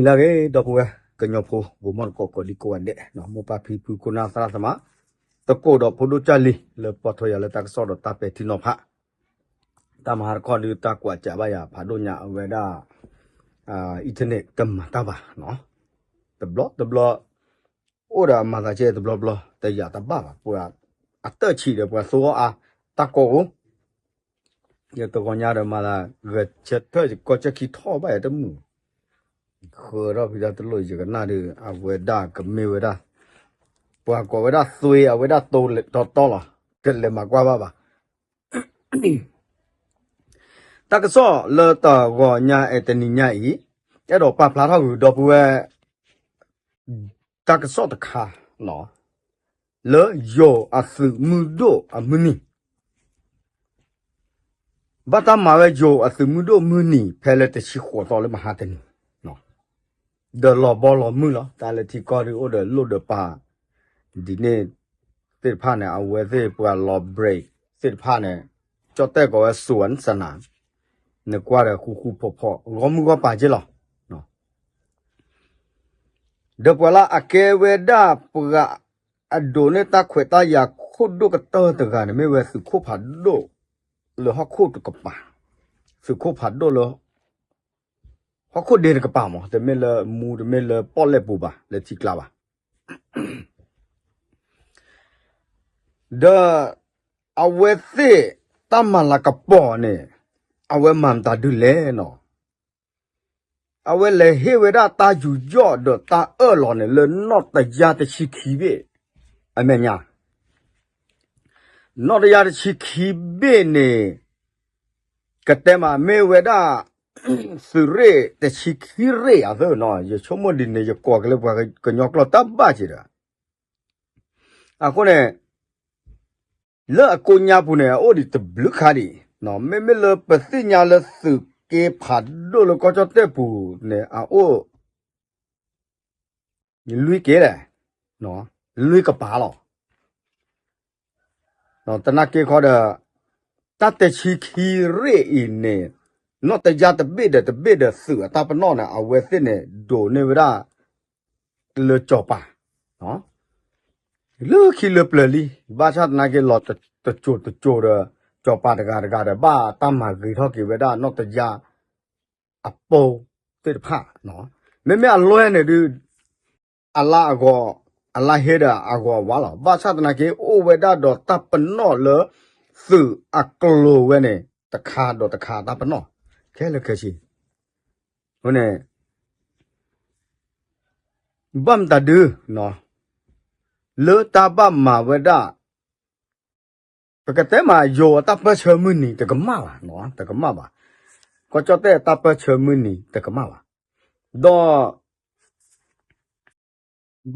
လၢအဂ့ၤ ဒီပုၢ်ဝဲၢ်ကညီဖိ ဘိၣ်မီၢ်တကိးကိးဒံကိးဂၤဒဲး, မိၢ်ပၢ်ဖံဖု ခိၣ်နၢ်သရၣ်သမါ, သကိးဒီးဖိဒိၣ်ကၢ်လံၤ လၢပှီၢ်ထီယၤလၢတၢ်ကစီၣ်ဒီးတၢ်ပဲာ်ထံနီၤဖး, တၢ်မၤဟါတခီဒုး တၢ်ကွၢ်ကးဘၣ်ယၤဖးဒိၣ်ညါအဝဲဒၣ် internet တမၤတၢ်ဘၣ်, တဘျီတဘျီ အိၣ်ဒီးမၤသးကဲတဘျီဘျီ တယာ်တဘၣ်ဘၣ်, ပှၤအတၢၢ်ဆံးဒီးပှၤသိအီၣ်အါ တၢ်ကိးအိၣ် ယတဂီၤညါဒီးမၤသး ဂဲၤဆၢထၢၣ်ကီၢ်စၢၢ်ခံထီၣ်ဘၣ်ယၤတမုာ်, ဃၢၤထီၣ်ဖံးတၢ်တလိၣ် ယကနၣ်ဒီး အဝဲဒၣ်ကမ့ၢ်ဝဲဒၣ် ပှၤကိးဝဲဒၣ်သွ့ အဝဲဒၣ်တိၤတီလီၤ, တလဲၤမၤကွၢ်ဘၣ်ဘၣ်. တၢ်ကစီၣ်လၢတဂီၤညါအဲၣ်တနံၤညါအံၤ, အဲၣ်ဒိးပာ်ဖျါထီၣ်ဂုာ်ဒီပုၢ်ဝဲၢ် တၢ်ကစီၣ်တခါ လၢယိၤအသုးမုၢ်ဒိၣ်အမုၢ်နံၤ, ဘၣ်တၢ်မၤဝဲယိၤအသုးမုၢ်ဒိၣ်မုၢ်နံၤ ဖဲလၢတဆံဃိးသီလၢမဟါတနံၤ, ဒီးလီၤဘီလီၤမုၢ်လီၤ. တၢ်လၢထံကီၢ်ဒုးအိၣ်ဒီးလိၣ်ဒီးပၤ ဒ်န့ၣ်သ့ၣ်တဖၣ်န့ၣ် အဝဲသ့ၣ်ပှၤလီၤ break သ့ၣ်တဖၣ်န့ၣ် ကၠီၣ်တဲၣ်ကိးဝဲ စူၣ်စနၣ်, နကွၢ်ဒီးဃူဃူဖိးဖိး ဂီၢ်မုၢ်ဂီၢ်ပၤက့လီၤ. ဒီးပှၤလၢအကဲဝဲဒၣ်ပှၤ အဒိးန့ၢ်တၢ်ခွဲးတၢ်ယာ်ခိၣ်ဒိၣ်ကတၢၢ်တဂၤန့ၣ် မ့ၢ်ဝဲသုးခိၣ်ဖးဒိၣ်လၢဟီၣ်ခိၣ်တကပၤ, သုးခိၣ်ဖးဒိၣ်လၢ ဟီၣ်ခိၣ်ဒ့တကပၤမး, တမ့ၢ်လၢမူ တမ့ၢ်လၢပီၣ်လဲၣ်ပူၤဘၣ်, လၢထံကျါဘၣ်. ဒီးအဝဲသ့ၣ်တၢ်မၤလၤကပီၤန့ၣ် အဝဲမၤမတၤဒုလဲၣ်နီၤ, အဝဲလဲၤဟ့ၣ်ဝဲဒၣ်တၢ်ယူးယီၣ်ဒီးတၢ်အၢၣ်လီၤန့ၣ် လၢနီၣ်တယါတဆံခံဘ့ၣ် အမဲာ်ညါ, နီၣ်တယါတဆံခံဘ့ၣ်န့ၣ် ကတဲမးမ့ၢ်ဝဲဒၣ် သုးရ့ၣ်တဆံခံရ့ၣ်အသၢနီၤ, ယဆိကမိၣ်ဒ်န့ၣ် ယကိးက့ၤလၢပှၤကညီကျိာ်တၢ်ဘၣ်က့ၤဒီး အဃိန့ၣ် လၢအကိးညါပူၤန့ၣ် အအိၣ်ဒံးတဘျုးခါဒံး, မ့မ့ၢ်လၢပသ့ၣ်ညါလၢသုးက့ဖးဒိၣ်လၢကီၢ်ကၠီၣ်တဲၣ်ပူၤန့ၣ် အအိၣ် လွံၢ်က့လဲၣ်, လွံၢ်ကပၤလီၤ. သနာ်က့ခီဒီး တၢ်တဆံခံရ့ၣ်အံၤန့ၣ် နီၣ်တယါတဘ့ၣ်ဒီးတဘ့ၣ်ဒီးသုးအတၢ်ပနီၣ်န့ၣ် အဝဲသ့ၣ်န့ၣ် ဒိးန့ၢ်ဝဲဒၣ် လၢစီၤပၤ လၢခံလၢပျၢၤလံ, ဘၣ်ဆၣ်သနာ်က့လီၤတစိၤတစိၤဒီး စီၤပၤတဂၤတဂၤဒီး ဘၣ်တၢ်မၤဂ့ၤထီၣ်က့ၤဝဲဒၣ်နီၣ်တယါ အပိသ့ၣ်တဖၣ်, မ့မ့ၢ်အလွဲၢ်န့ၣ်ဒုး အလါအဂီၤ အလါဟ့ဒီးအဂီၤအဝါလီၤ. ဘၣ်ဆၣ်သနာ်က့ အိၣ်ဝဲဒၣ်ဒီးတၢ်ပနီၣ်လၢ သုးအကျိၤဝဲန့ၣ် တခါဒီးတခါတၢ်ပနီၣ် ခဲလၢာ်ခဲဆ့ အဃိန့ၣ် ဘၣ်မတၤဒု လၢတၢ်ဘၣ်မၤဝဲဒၣ် ပကတဲမး ယိၤအတၢ်ပၢၢ်ဆၢမုၢ်နံၤတကမၣ်ဘၣ်, တကမၣ်ဘၣ်, ကီၢ်ကၠီၣ်တဲၣ်အတၢ်ပၢၢ်ဆၢမုၢ်နံၤတကမၣ်ဘၣ်, ဒီး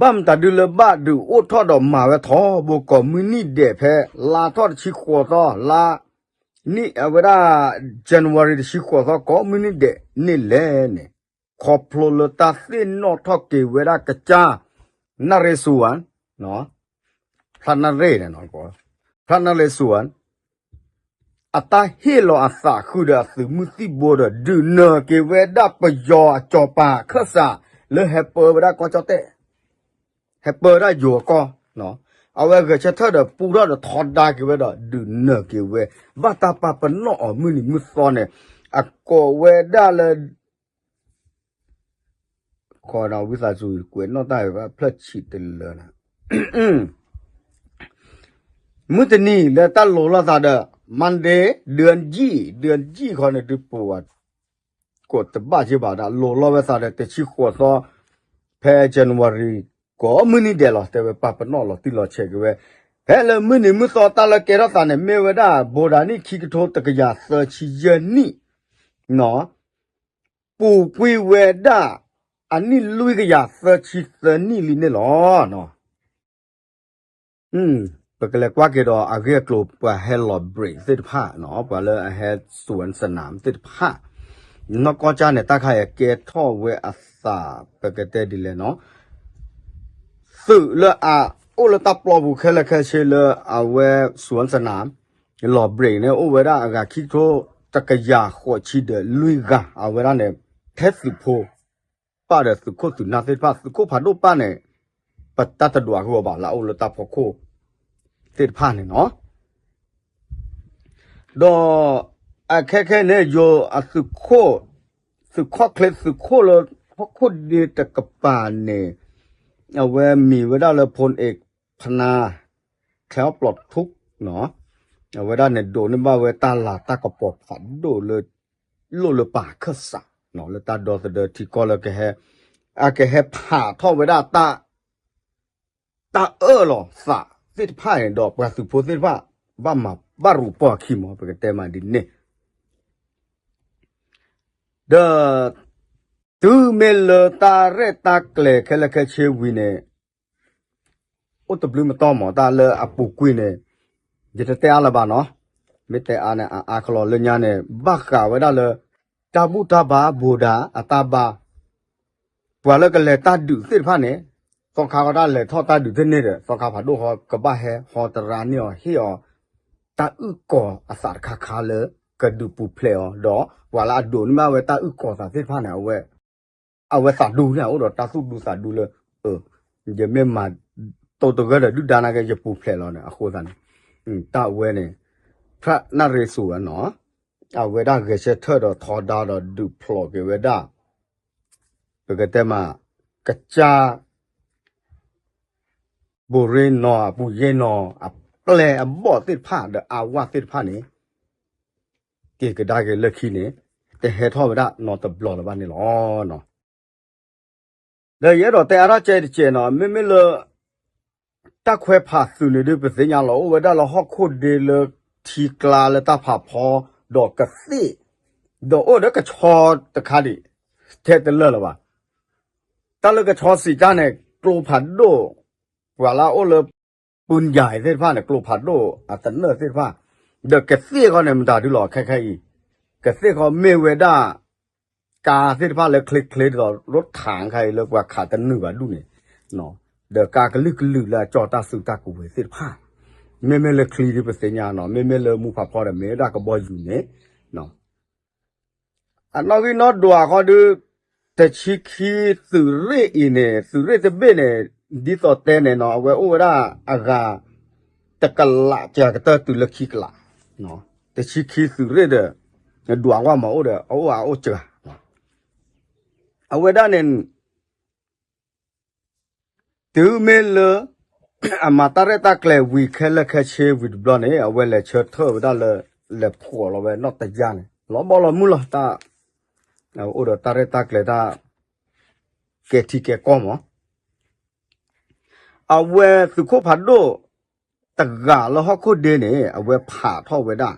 ဘၣ်မတၤဒုလၢဘၣ်ဒုးအိၣ်ထီၣ်ဒီးမၤဝဲထီဘိကိးမုၢ်နံၣ်ဒဲးဖဲ လါထီၣ်တဆံဃိးသီ လါနံၣ်အဝဲဒၣ် January တဆံဃိးသီ ကိးမုၢ်နံၣ်ဒဲးန့ၣ်လဲၣ်န့ၣ် ခီဖျိလၢတၢ်သ့ၣ်နီၣ်ထီၣ်က့ၤဝဲဒၣ်ကစၢ် နရ့စူၤ ဖျါနရ့ၣ်န့ၣ် ဖျါနရ့စူၤ အတၢ်ဟ့ၣ်လီၤအသးဃုာ်ဒီးအသုးမုၢ်သံၣ်ဘိဒီး ဒုးနၢၤက့ၤဝဲဒၣ်ပယီၤအစီၤပၤခၢၣ်စး လၢဟဲပၢဝဲဒၣ်ကီၢ်ကၠီၣ်တဲၣ်, ဟဲပၢဝဲဒၣ်ယိၤအကီၢ်, အဝဲဂဲၤဆၢထၢၣ်ဒီးပူထီၣ်ဒီးထီဒါက့ၤဝဲဒီး ဒုးနၢၤက့ၤဝဲ ဘၣ်တၢ်ပာ်ပနီၣ်အီၤမုၢ်နံၤမုၢ်သီန့ၣ် အကိးဝဲဒၣ်လၢ ဝံသးစူၤ ကွဲးနီၣ်တၢ်ဖျၢၣ်ဆံးတလၢနၤ မုၢ်တနံၤလၢတၢ်လိၤလိာ်သးဒီး Monday ဒၢယံၣ် ဒၢယံၣ်ခီန့ၣ် ဒုးပဝဲ ကိးတဘၣ်က့ဘၣ်ဒီး လိၤလိာ်ဝဲသးဒီး တဆံဃိးသီ ဖဲ January ကိးမုၢ်နံၣ်ဒဲးလီၤ. တဲဝဲပာ်ပနီၣ်လီၤတံၢ်လီၤဆဲးက့ၤဝဲ ဖဲလၢမုၢ်နံၤမုၢ်သီတၢ်လၢကဲထီၣ်သးန့ၣ် မ့ၢ်ဝဲဒၣ် ဘိးဒၤနံၣ်ခံကထိတကယၤသၢဆံယဲၢ်နံၣ် ပူၤကွံာ်ဝဲဒၣ် အနံၣ်လွံၢ်ကယၤသၢဆံသၢနံၣ်လံန့ၣ်လီၤ. ပကလဲၤကွၢ်က့ၤဒီးအဂ့ၢ်အကျိၤ ပှၤဟဲလီၤ break သ့ၣ်တဖၣ်, ပှၤလၢအဟဲ စူၣ်စနၣ် သ့ၣ်တဖၣ်, နီၢ်ကီၢ်ကၠၢ်န့ၣ် တၢ်ခါအံၤကဲထီၣ်ဝဲအသး ပကတဲဒ်လဲၣ်နီၤ, သုးလၢအအိၣ်လၢတၢ်ပျီပူၤခဲလၢာ်ခဲဆ့လၢအဝဲ စူၣ်စနၣ် လီၤ break န့ၣ် အိၣ်ဝဲဒၣ်အဂၤခံကထိတကယၤဃိးဆံဒီးလွံၢ်ဂၤ အဝဲဒၣ်န့ၣ် ထဲသုးဖိ ပၢ်ဒီးသုးခိၣ်သုးနၢ်သ့ၣ်တဖၣ် သုးခိၣ်ဖးဒိၣ်ပၢ်န့ၣ် ပတၢ်တဒွးဂီၤဘၣ် လၢအအိၣ်လၢတၢ်ဖီခိၣ်သ့ၣ်တဖၣ်န့ၣ်နီၤ. ဒီးအခဲခဲန့ၣ် ယိၤအသုးခိၣ် သုးခီၣ်ချ့သုးခိၣ်လၢဟီၣ်ခိၣ်ဒ့တကပၤန့ၣ် အဝဲမံၤဝဲဒၣ်လၢ ဖိန့ၣ် ဖနါ ချဲအီၣ်ပျီၤထူၣ်နီၤ, အဝဲဒၣ်န့ၣ် ဒိးန့ၢ်ဘၣ်ဝဲတၢ်လၤတၢ်ကပီၤဖးဒိၣ်လၢ လိၣ်လၢပှၤခၢၣ်စးနီၤ လၢတၢ်ဒီသဒၢထံကီၢ်လၢကဟဲ အကဟဲဖးထီၣ်ဝဲဒၣ်တၢ် တၢ်အၢၣ်လီၤသးသ့ၣ်တဖၣ်န့ၣ် ဒီးပှၤသုးဖိသ့ၣ်တဖၣ် ဘၣ်မၤဘၣ်ရူၤပီၢ်အခံမး ပကတဲမးဒ်န့ၣ် ဒီး တုၤမ့ၢ်လၢတၢ်ရဲၣ်တၢ်ကျဲၤခဲလၢာ်ခဲဆ့ဝံၤန့ၣ် အိၣ်တဘျုးမတီၢ်မး တၢ်လၢအပူၤကွံာ်န့ၣ် ယတတဲအါလၢၤဘၣ်နီၤ, မ့ၢ်တဲအါန့ၣ် အအါကလီၤလၢညါန့ၣ် ဘၣ်ဃးဝဲဒၣ်လၢ တၢ်ဘူၣ်တၢ်ဘါ ဘိးဒၤ အတၢ်ဘါ ပှၤလၢကလဲၤတၢ်ဒုးသ့ၣ်တဖၣ်န့ၣ် သီခါဃီတၢ်လဲၤထီၣ်တၢ်ဒုးသ့ၣ်န့ၣ်ဒီး သီခါဖးဒိၣ်ဃီကဘၣ်ဟဲဟီတရါန့ၢ်အီၤ ဟ့ၣ်အီၤ တၢ်အုၣ်ကီၤအသးတခါခါလၢ ကဒုးပူၤဖျဲးအီၤ ဒီးပှၤလၢအဒိးန့ၢ်ဘၣ်ဝဲတၢ်အုၣ်ကီၤသးသ့ၣ်တဖၣ်န့ၣ် အဝဲ အဝဲသးဒူန့ၣ် အိၣ်ဒီးတၢ်သူၣ်ဒူသးဒူလၢ ယမ့ၢ်မၤ တိတဂၢၢ်ဒီးဒုၣ်ဒါနာ်က့ ယပူၤဖျဲးလီၤန့ၣ် အဃိသတးန့ၣ် တၢ်ဝဲန့ၣ် ဖျၢၣ်နၣ်ရ့စူၤဝဲနီၤ အဝဲဒၣ်ဂဲၤဆၢထၢၣ်ဒီးထီဒါဒီးဒုးဖျိးက့ၤဝဲဒၣ် ပကတဲမး ကစၢ် ဘိရ့နီၤ အပူၤယ့ၢ်နီၤ အပျဲၢ်အဘီၣ်သ့ၣ်တဖၣ်ဒီးအဝၣ်သ့ၣ်တဖၣ်န့ၣ် က့ၤကဒါက့ၤလၢခံန့ၣ် တဟဲထီၣ်ဝဲဒၣ်နီတဘျီလၢၤဘၣ်န့ၣ်လီၤ. ဒီးယအဲၣ်ဒိးတဲအါထီၣ်ကဲတကဲးနီၤ မ့မ့ၢ်လၢ တၢ်ခွဲးဖးသုးန့ၣ်ဒုး ပသ့ၣ်ညါလီၤ အိၣ်ဝဲဒၣ်လၢဟီၣ်ခိၣ်ဒ့လၢထံကျါလၢတၢ်ဖးဖီ ဒီးကသ့ၣ် ဒီးအိၣ်ဒီးကဆီတခါဒံး ထဲတလၢာ်လၢၤဘၣ် တၢ်လၢကဆီစံးတၢ်န့ၣ် ကျိဖးဒိၣ် ပှၤလၢအအိၣ်လၢ ပုၢ်ယၤသ့ၣ်တဖၣ်န့ၣ် ကျိဖးဒိၣ်အသနၢၣ်သ့ၣ်တဖၣ် ဒီးကသ့ၣ်ဃီန့ၣ် မတၤဒုလီၤ ခဲခဲအံၤ ကသ့ၣ်ဃီမ့ၢ်ဝဲဒၣ် ကါသ့ၣ်တဖၣ်လၢချ့ချ့ဒီး ရိထးခါအံၤလၢပှၤခးတနုာ်ဘၣ်ဒူၣ်န့ၣ် ဒီးကါကလုာ်ကလုာ်လၢအကၠီၣ်တၢ်စုတၢ်ကဝဲၤသ့ၣ်တဖၣ် မ့မ့ၢ်လၢချံဒုးပသ့ၣ်ညါနီၤ မ့မ့ၢ်လၢမူဖးဖီဒီးမ့ၢ်ဝဲဒၣ်ကဘီယူၤန့ၣ် အနီၣ်ဂံၢ်နီၣ်ဒွးဃီဒုး တဆံခံသုးရ့ၣ်အံၤန့ၣ် သုးရ့ၣ်တဘ့ၣ်န့ၣ် ဒ်သိးတဲန့ၣ်နီၤ အဝဲအိၣ်ဝဲဒၣ်အဂၤ တကလးကကတၢၢ်တုၤလၢခံကလး တဆံခံသုးရ့ၣ်ဒီး ဒွးကွၢ်မၤအိၣ်ဒီး အအိၣ်အအိၣ်စှၤ အဝဲဒၣ်န့ၣ် တုၤမ့ၢ်လၢ အမၤတၢ်ရဲၣ်တၢ်ကျဲၤဝံၤခဲလၢာ်ခဲဆ့ဝံၤတဘျီန့ၣ် အဝဲလဲၤဆၢထၢၣ်ဝဲဒၣ်လၢ လဲၤဖှိၣ်လီၤဝဲနီၣ်တယၢ်န့ၣ် လီၤဘီလီၤမုၢ်လီၤ တၢ် အိၣ်ဒီးတၢ်ရဲၣ်တၢ်ကျဲၤတၢ် ကဲထံကဲကီၢ်မး အဝဲသုးခိၣ်ဖးဒိၣ် တဂၤလၢဟီၣ်ခိၣ်ဒ့န့ၣ် အဝဲဖးထီၣ်ဝဲဒၣ်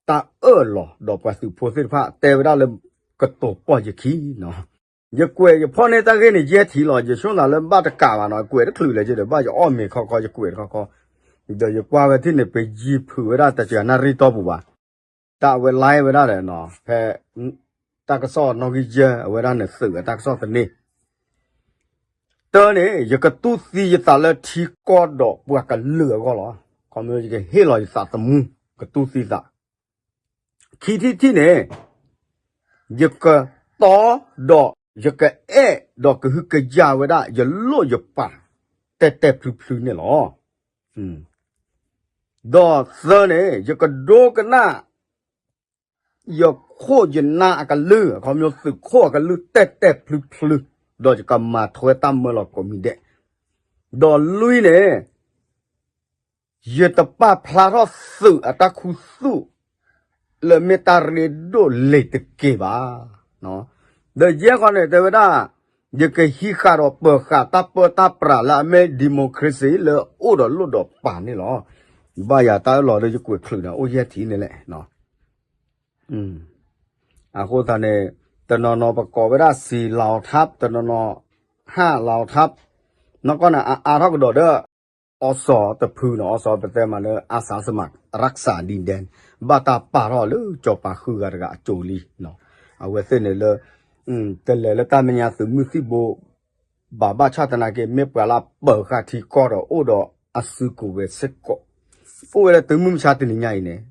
တၢ်အၢၣ်လီၤဒီးပှၤသုးဖိသ့ၣ်တဖၣ် တဲဝဲဒၣ်လၢ ကတိၤပီၢ်ယခံနီၤ ယကွဲးယဖီၣ်န့ၢ်တၢ်ဂ့ၢ်န့ၣ် ယဲၢ်ထံလီၤ ယဆိသးလၢဘၣ်တကးဘၣ်နီၤ ကွဲးတချုးလဲၣ်ကဒီး ဘၣ်ယအီၣ်မ့ၤခီခီ ယကွဲးတခီခီ ဒီးယကွၢ်ဝဲထံၣ်န့ၣ် ပယံၤဖုးဝဲဒၣ်တစှၤနၣ်ရံၣ်တီၢ်ပူၤဘၣ် တၢ်အဝဲ live ဝဲဒၣ်ဒီးနီၤ ဖဲ တၢ်ကစီၣ်နီၣ်ဂံၢ်ယဲၢ် အဝဲဒၣ်န့ၣ်သုးဝဲတၢ်ကစီၣ်သန့ တၢ်န့ၣ် ယကတူၢ်သံယသးလၢထံကီၢ်ဒီးပှၤကလုာ်အဂီၢ်လီၤ. ခီဖျိယကဟ့ၣ်လီၤယသးသမူ ကတူၢ်သံသး. ခံထံၣ်တထံၣ်န့ၣ် ယကတီဒီးယကအဲၣ်ဒီးကဟုကယာ်ဝဲဒၣ် ယလိၣ်ယပာ် တဲာ်တဲာ်ဖျုးဖျုးန့ၣ်လီၤ. ဒီးသၢန့ၣ် ယကဒိကနၣ် ယခိၣ်ယနၢ်အကလုၢ် အခီပညီသုးခိၣ်အကလုၢ်တဲာ်တဲာ်ဖျုးဖျုး ဒီးယကမၤထွဲတၢ်မၢလီၤကိးမံၤဒဲး, ဒီးလွံၢ်န့ၣ် ယတပာ်ဖျါထီၣ်သုးအတၢ်ခူသူၣ် လၢမ့ၢ်တၢ်ရ့ဒိၣ်လ့ၤတက့ၢ်ဘၣ်. ဒီးယဲၢ်ဃီန့ၣ် တဲဝဲဒၣ် ယကဟံးဃာ်ဒီးပၢၤဃာ်တၢ်ပၢတၢ်ပြးလၢအမ့ၢ် democracy လၢအိၣ်ဒီးလိၣ်ဒီးပာ်န့ၣ်လီၤ. ဘၣ်ယၤတၢ်အၢၣ်လီၤလၢယကွဲးချုးန့ၣ် အိၣ်ယဲၢ်ထံၣ်န့ၣ်လဲၣ်. အဃိသတးန့ၣ် တနီၤနီၤပကိးဝဲဒၣ် စံလၤအီထပ် တနီၤနီၤ ဟၣ်လၤအီထပ် နီၢ်ကီၢ်န့ၣ် အအါထီၣ်ကဒီးဒီး အီစီၤတဖုန့ၣ် အီစီၤပတဲမးလၢ อาสาสมัครรักษาดินแดน ဘၣ်တၢ်ပာ်ထီၣ်လၢစီၤပၤဃုဂၤတဂၤအစိၤလံ. အဝဲသ့ၣ်န့ၣ်လၢ တလဲၤလၢတၢ်မဲာ်ညါသုးမုၢ်သံၣ်ဘိ ဘၣ်ဘၣ်ဆၣ်သနာ်က့ မ့ၢ်ပှၤလၢပၢၤဃာ်ထံကီၢ်ဒီးအိၣ်ဒီးအစုကဝဲၤစ့ၢ်ကီး အိၣ်ဝဲလၢသုးမုၢ်မဆါတနံၤညါအံၤန့ၣ်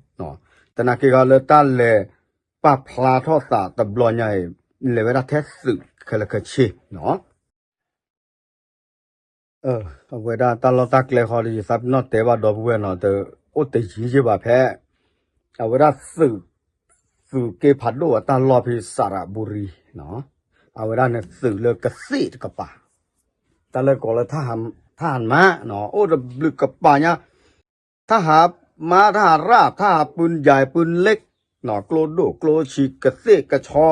သနာ်က့ခီလၢတၢ်လဲၤပာ်ဖျါထီၣ်သးတဘျီညါအံၤ လဲၤဝဲဒၣ်ထဲသုး ခဲလၢာ်ခဲဆ့နီၤ. အဝဲဒၣ်တၢ်လီၢ်တၢ်ကျဲဃီဒီး ယသးပ့ၤနီၣ်တဲဘၣ်ဒီပုၢ်ဝဲၢ်နီၤ, တအိၣ်တယံၤယ့ၢ်ဘၣ်ဖဲ အဝဲဒၣ်သုး သုးက့ဖးဒိၣ်အတၢ်လီၢ်ဖဲစၤရဘူရံ, အဝဲဒၣ်န့ၣ်သုးလၢကသ့ၣ်တကပၤ, တၢ်လၢကိးလၢ ထၣ်ဟါမးနီၤ, အိၣ်တဘျုးကပၤညါ, ထၣ်ဟါမး ထၣ်ဟါရၣ် ထၣ်ဟါပုၢ်ယဲၢ်ပုၢ်လ့ၣ်နီၤ, ကျိဒိၣ်ကျိဆံးကသ့ၣ်ကဆီ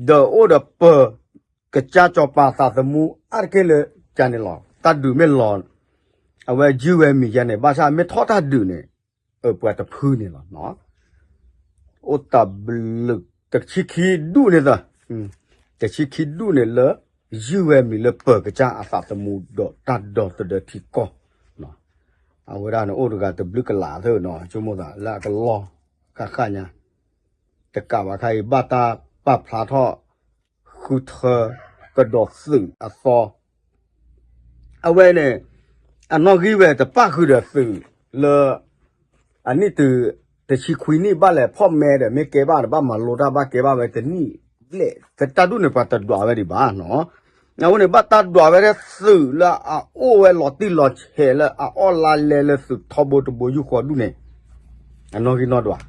ဒီးအိၣ်ဒီးပၢၤကစၢ်စီၤပၤသးသမူအါတက့ၢ်လၢကန့ၣ်လီၤ. တၢ်ဒုးမ့ၢ်လီၤ အဝဲယုၢ်ဝဲမံၤယဲန့ၣ် ဘၣ်ဆၣ်မ့ၢ်ထီၣ်တၢ်ဒုးန့ၣ် အပှၤတဖုန့ၣ်လီၤ. အိၣ်တၢ်ဘျုးတဆံခံဒူၣ်န့ၣ်သၢ, တဆံခံဒူၣ်န့ၣ်လၢ ယုၢ်ဝဲမံၤလၢပၢၤကစၢ်အသးသမူဒီးတၢ်ဒီသဒၢထံကီၢ်, အဝဲဒၣ်န့ၣ်အိၣ်တဂၤတဘျုးကလးသၢနီၤ, ဆိကမိၣ်သးလၢအကလီၢ်ဃၣ်ဃၣ်ညါ, တကးဘၣ်ခါအံၤ ဘၣ်တၢ်ပာ်ဖျါထီၣ် ဃုထၢကဒီးသုးအသီ အဝဲန့ၣ် အနီၣ်ဂံၢ်ဝဲတပၣ်ဃုာ်ဒီးသုးလၢ အနံၣ်တုၤ တဆံခွံနံၣ် ဘၣ်လဲၤဖီၣ်မဲဒီး မ့ၢ်ကဲဘၣ်ဒီး ဘၣ်မၤလိတၢ် ဘၣ်ကဲဘၣ်ဝဲတနံၣ်ဘျဲၣ် တၢ်ဒူၣ်န့ၣ် ပှၤတဒွးဝဲဒံးဘၣ်နီၤ. အဝဲန့ၣ် ဘၣ်တၢ်ဒွးဝဲဒၣ်သုးလၢအအိၣ်ဝဲလီၤတံၢ်လီၤဆဲးလၢအအီၣ်လါလဲလၢသုးထီဘိတဘိယူၢ်ဃီဒူၣ်န့ၣ် အနီၣ်ဂံၢ်နီၣ်ဒွး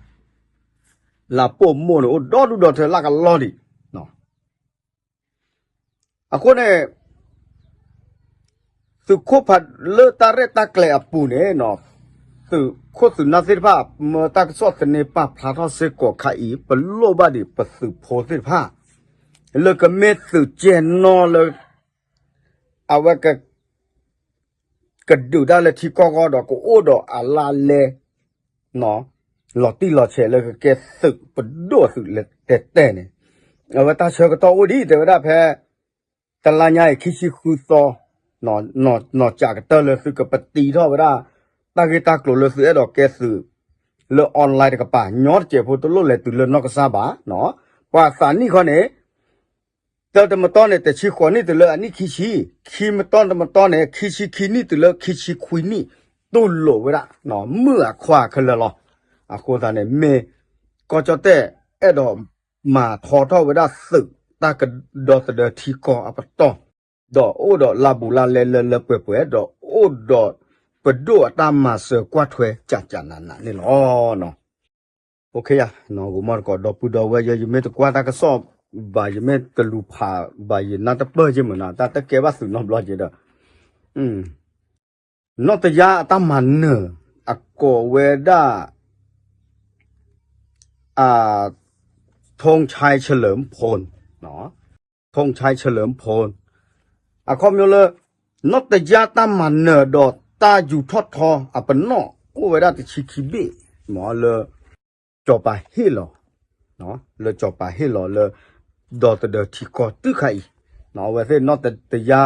လၢပိာ်မိၢ်န့ၣ် အိၣ်ဒီဒူၣ်ဒီထၢလၢကလီၢ်ဒံး အဃိန့ၣ် သုးခိၣ်ဖးလၢတၢ်ရဲၣ်တၢ်ကျဲၤအပူၤန့ၣ် သုးခိၣ်သုးနၢ်သ့ၣ်တဖၣ် မၢတၢ်ကစီၣ်သန့ပာ်ဖျါထီၣ်စ့ၢ်ကီးခါအံၤ ပလိၣ်ဘၣ်ဒံးပသုးဖိသ့ၣ်တဖၣ် လၢကမ့ၢ်သုးကဲနီၣ်လၢ အဝဲ ကဒုးတၢ်လၢထံကီၢ်ဂီၢ်ဒီး ကအိၣ်ဒီးအလါလဲ လီၤတံၢ်လီၤဆဲးလၢကကဲသုးပဒိၣ်သုးလၢတဲတဲန့ၣ် အဝဲတၢ်ဆၢကတီၢ်အိၣ်ဒံး တဲဝဲဒၣ်ဖဲ တလါညါအံၤ ခံဆံဃုသီ နီၢ်ကၠးကတၢၢ်လၢသုကပတံထီၣ်ဝဲဒၣ် တၢ်ဂ့ၢ်တၢ်ကျိၤလၢသုအဲၣ်ဒိးကဲသုး လၢ online တကပၤ ညီတစဲးဖိတလိၣ်လဲၤတုၤလၢနီၢ်ကစၢ်ဘၣ် ပှၤသးနံၣ်ခီန့ၣ် တၢတမတီၢ်န့ၣ် တဆံဃိးနံၣ်တုၤလၢအနံၣ်ခံဆံ, ခံမတီၢ်တမတီၢ်န့ၣ် ခံဆံခံနံၣ်တုၤလၢခံဆံခွံနံၣ် တူၢ်လိာ်ဝဲဒၣ် မုၢ်အခီၣ်ခဲလၢာ်လီၤ. အဃိသတးန့ၣ် မ့ၢ်ကီၢ်ကၠီၣ်တဲၣ် အဲၣ်ဒိးမၤထီထီၣ်ဝဲဒၣ်သုး တၢ်ကဒီသဒၢထံကီၢ်အပတီၢ် ဒီးအိၣ်ဒီးလါဘူးလါလဲလၢလၢပှဲၤပှဲၤ ဒီးအိၣ်ဒီးပဒိၣ်အတၢ်မၤစၢၤကွၢ်ထွဲ ကၠးကၠးနးနးန့ၣ်လီၤ. ဂိၤမီၢ်တကိး ဒီပုၢ်ဒီဝဲၢ်ယဲ ယမ့ၢ်တကွၢ်တၢ်ကစီၣ်ဘၣ် ယမ့ၢ်တလူၤဖးဘၣ် ယနၢ်တပၢၢ်က့မုၢ်နီၤ တၢ်တကဲဘၣ်သုးနီတဘျီက့ဒီး နီၢ်တယါအတၢ်မၤနၢၤ အကိးဝဲဒၣ် အ ထူၣ်ဆဲးဆလၢၣ်ဖိၣ် ထူၣ်ဆဲးဆလၢၣ်ဖိၣ် အခီပညီလၢ နီၢ်တယါတၢ်မၤနၢၤဒီးတၢ်ယူၤထီၣ်ထီအပနီၣ် အိၣ်ဝဲဒၣ်တဆံခံဘ့ၣ် မ့ၢ်လၢ စီၤပၤဟ့ၣ်လီၤ လၢစီၤပၤဟ့ၣ်လီၤလၢ ဒီသဒၢထံကီၢ်တုၤခါအံၤ အဝဲသ့ၣ်နီၢ်တယါ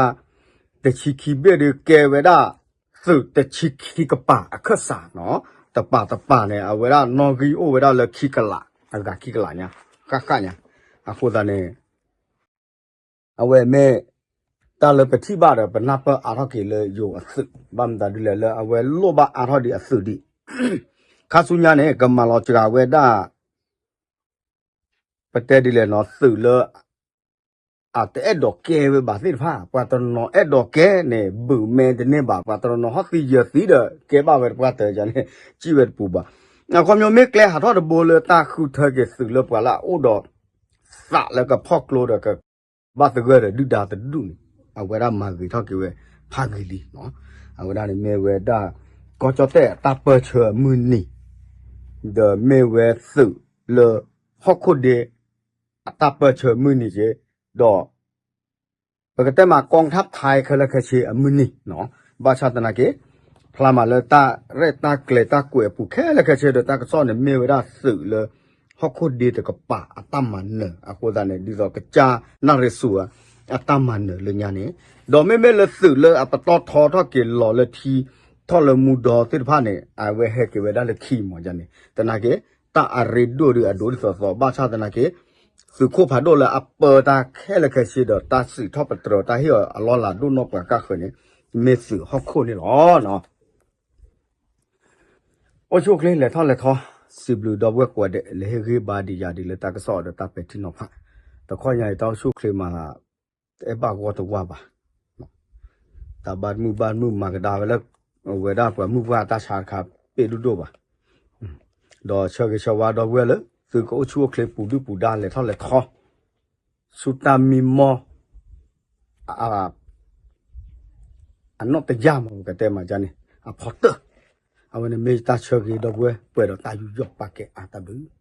တဆံခံဘ့ၣ်ဒီးကဲဝဲဒၣ် သုးတဆံခံကပၤအခၢၣ်စးနီၤ တပၤတပၤန့ၣ် အဝဲဒၣ်နီၣ်ဂံၢ်အိၣ်ဝဲဒၣ်လၢခံကလး အဂၤခံကလးညါ ဃၣ်ဃၣ်ညါ အဃိသတးန့ၣ် အဝဲမ့ၢ် တၢ်လၢပထံၣ်ဘၣ်ဒီး ပနၢ်ပၢၢ်အါထီၣ်က့ၤလၢယိၤအသုး ဘၣ်မတၤဒ်လဲၣ်လၢအဝဲလိၣ်ဘၣ်အါထီၣ်ဒံးအသုးဒံး ခါဆူညါန့ၣ် ကမၤလီၤစှၤဝဲဒၣ် ပတဲဒ်လဲၣ်နီၤ သုးလၢ အတအဲၣ်ဒိးကဲဝဲဘၣ်သ့ၣ်တဖၣ် ပှၤတနီၤအဲၣ်ဒိးကဲန့ၣ် ဘုးမဲတန့ၢ်ဘၣ် ပှၤတနီၤဟီၣ်သံယၢၤသံဒီး ကဲဘၣ်ဝဲတပှၢ်တၢၢ်န့ၣ် စံၣ်ဝဲတပူၤဘၣ် အခီပညီမ့ၢ်ကျဲဟးထီၣ်တဘိလၢတၢ်ဃုထၢက့ၤသုးလၢပှၤလၢအအိၣ်ဒီး သးလၢကဖီၣ်ကျိဒီးက ဘၣ်သဂၢၢ်ဒီးဒုၣ်ဒါတဒူၣ်န့ၣ် အဝဲဒၣ်မၤဂ့ၤထီၣ်က့ၤဝဲဖးဂ့ၤလံ အဝဲဒၣ်န့ၣ်မ့ၢ်ဝဲဒၣ် ကီၢ်ကၠီၣ်တဲၣ်အတၢ်ပၢၢ်ဆၢအမုၢ်နံၤ ဒီးမ့ၢ်ဝဲသုးလၢ ဟီၣ်ခိၣ်ဒ့ အတၢ်ပၢၢ်ဆၢမုၢ်နံၤက့ ဒီး ပကတဲမး ကီၢ်ထၣ်ဖဲခဲလၢာ်ခဲဆ့အမုၢ်နံၤ ဘၣ်ဆၣ်သနာ်က့ ဖျါမးလၢတၢ်ရဲၣ်တၢ်ကျဲၤတၢ်ကွဲးအပူၤခဲလၢာ်ခဲဆ့ဒီး တၢ်ကစီၣ်န့ၣ်မ့ၢ်ဝဲဒၣ်သုးလၢ ဟီၣ်ခိၣ်ဒ့တကပၤအတၢ်မၤနၢၤ အဃိသတးန့ၣ် ဒ်သိးကစၢ်နၣ်ရ့ၣ်စူၤ အတၢ်မၤနၢၤလၢညါန့ၣ် ဒီးမ့မ့ၢ်လၢသုးလၢအပတီၢ်ထီထီၣ်က့ၤလီၤလၢထံ ထီၣ်လၢမူဒီသ့ၣ်တဖၣ်န့ၣ် အဝဲဟဲက့ၤဝဲဒၣ်လၢခံမးန့ၣ် သနာ်က့ တၢ်အရ့ဒိၣ်ဒီးအဒိဒ်သိးသိး ဘၣ်ဆၣ်သနာ်က့ သုးခိၣ်ဖးဒိၣ်လၢအပၢတၢ်ခဲလၢာ်ခဲဆ့ဒီး တၢ်စံးထီၣ်ပတြၢၤတၢ်ဟ့ၣ်အီၤအလီၢ်လၤဒိၣ်နီၢ်ပှၤကၣ်ဃၢၤန့ၣ် မ့ၢ်သုးဟီၣ်ခိၣ်န့ၣ်လီၤ. အိၣ်ဆူၣ်အိၣ်ချ့လဲၤထီၣ်လဲၤထီ စံးဘျုးဒီပုၢ်ဝဲၢ်ကိးဂၤဒဲး လဲၤဟ့ၣ်ဂံၢ်ဘါဒံးယၤဒ်လၢတၢ်ကစီၣ်ဒီးတၢ်ပဲာ်ထံနီၤဖး တခီညါအံၤ တၢ်အိၣ်ဆူၣ်အိၣ်ချ့မး တအဲၣ်ဘၣ်ဂီၢ်တဝါဘၣ်. တၢ်ဘၣ်မုၢ်ဘၣ်မုၢ်မၤကဒါဝဲလၢ အဝဲဒၣ်ပှၤမုၢ်ပှၢ်တၢ်ဆါတခါ ပ့ၣ်ဒိၣ်ဒိၣ်ဘၣ်. ဒီးဆၢဂ့ၤဆၢဝါဒီပုၢ်ဝဲၢ်လၢ သုကအိၣ်ဆူၣ်အိၣ်ချ့ပူၤဒုၣ်ပူၤဒါ လဲၤထီၣ်လဲၤထီ ဆူတၢ်မံမီၢ် အနီၣ်တယၢ်မး ပကတဲမးန့ၣ် အဖီတၢၢ်. အဝဲန့ၣ်မ့ၢ်တၢ်ဆၢဂ့ၤဒီပုၢ်ဝဲၢ် ပှဲၤဒီးတၢ်ယူးယီၣ်ပာ်ကဲအါ တၢ်ဘျုး